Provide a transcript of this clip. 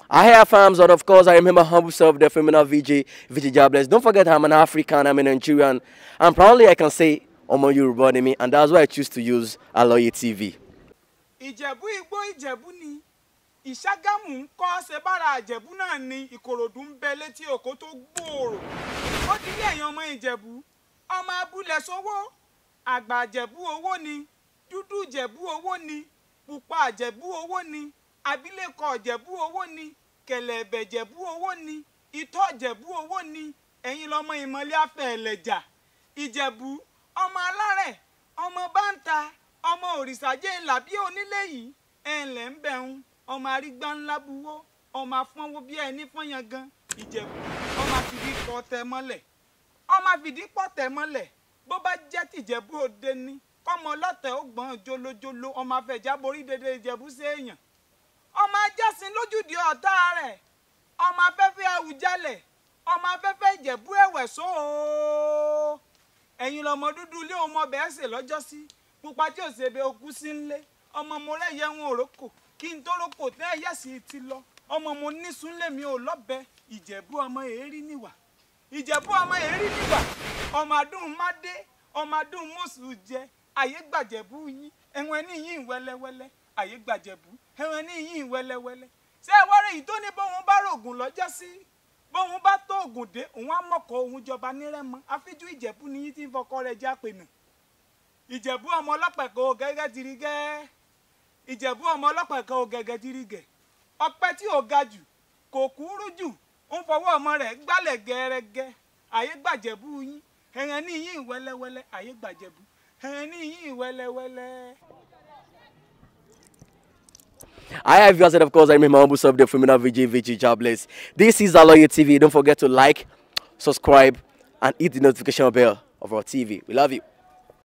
I have farms, and of course, I remember humble self, the female VJ, VJ Jobless. Don't forget, I'm an African, I'm a Nigerian, and proudly I can say, Omo Yoruba ni mi, and that's why I choose to use Aloye TV. Ìjẹ̀bú Igbó Ìjẹ̀bú ni Ìṣàgámù ń kọ́ ṣe bára Ìjẹ̀bú náà ni Ìkòròdú ń bẹ létí òkó tó gbòòrò. Ó dilé ẹ̀yàn ọmọ Ìjẹ̀bú, ọmọ abúlé sówó, àgbà Ìjẹ̀bú owó ni, dúdú Ìjẹ̀bú owó ni, pupa Ìjẹ̀bú owó ni, abilékọ Ìjẹ̀bú owó ni, kẹ̀lẹ̀bẹ̀ Ìjẹ̀bú owó ni, ìtọ́ Ìjẹ̀bú owó ni, ẹ̀yin lọmọ ìmọ̀lẹ́ afẹ́ ẹ̀lẹ̀jà. Ìjẹ̀bú ọmọ alárẹ̀, ọmọ báńta, ọmọ òrìṣàjẹ́ ńlá bí onílé yìí, ẹ̀ǹlẹ̀ ń bẹ̀rùn, ọmọ arígbá ńlá buwó, ọmọ afọ́nwó bí ẹni fọ́nyàn gan. Ìjẹ̀bú ọmọ àfìdí pọ̀ tẹ mọ́lẹ̀, ọmọ àfìdí pọ̀ tẹ mọ́lẹ̀, bó bá jẹ́ tìjẹ̀bú òde ni, kọ́mọ ọlọ́tẹ̀ ó gbọ́n jolojolo, ọmọ afẹ̀já borí dédé Ìjẹ̀bú séèyàn, ọmọ ajásìn lójúde ọ̀tá rẹ̀, ọmọ afẹ́fẹ́ Àwùjalẹ̀, ọmọ afẹ́fẹ́ Ìjẹ̀bú ẹ̀wẹ̀ sóò. Ẹ̀yin lọmọ dúdú ilé ọmọ bẹ́ẹ̀ sè lọ́jọ́sí, pupa tí ò ṣe bẹ okú sí ńlé, ọmọ mo rẹ́yẹ ń òrókò kí n tó rókò tẹ́ ẹ̀yẹ́ sì ti lọ, ọmọ mo nísúnlé mi ò lọ́bẹ. Ìjẹ̀bú ọmọ èérí níwà, Ìjẹ̀bú ọmọ èérí níwà, ọmọ adùn mádé, ọmọ adùn mọ́sù jẹ, àyè gbàjẹ̀bú yín, ẹ̀wọ̀n ní yín wẹ́lẹ́wẹ́lẹ́, àyè gbàjẹ̀bú, ẹ̀wọ̀n ní yín wẹ́lẹ́wẹ́lẹ́. Ṣé ẹ wá rí èyí tó ní bóun bá rògùn lọ́jọ́ sí, bóun bá tó ògùn dé, òun á mọ̀kọ́ òun jọba nírẹ́mọ, àfíjú Ìjẹ̀bú ni yín tí ń fọkọ rẹ̀ jápè nà. Ìjẹ̀bú ọmọ ọlọ́pàá kan ò gẹ́gẹ́ tiri gẹ́, Ìjẹ̀bú ọmọ ọlọ́pàá kan ò gẹ́gẹ́ tiri gẹ̀, ọpẹ́ tí ò ga jù kò kúrú jù, ń fọwọ́ ọmọ rẹ̀ gbálẹ̀ gẹ́rẹ́gẹ́, àyè gbàjẹ̀bú yín, ẹ̀rẹ̀ ní yín wẹ́lẹ́wẹ́lẹ́, àyè gbàjẹ̀bú, ẹ̀rẹ̀ ní yín wẹ́lẹ́wẹ́lẹ́. I have yours, and of course, I remember humble self, the female VJ, VJ Jobless. This is Aloye TV. Don't forget to like, subscribe, and hit the notification bell of our TV. We love you.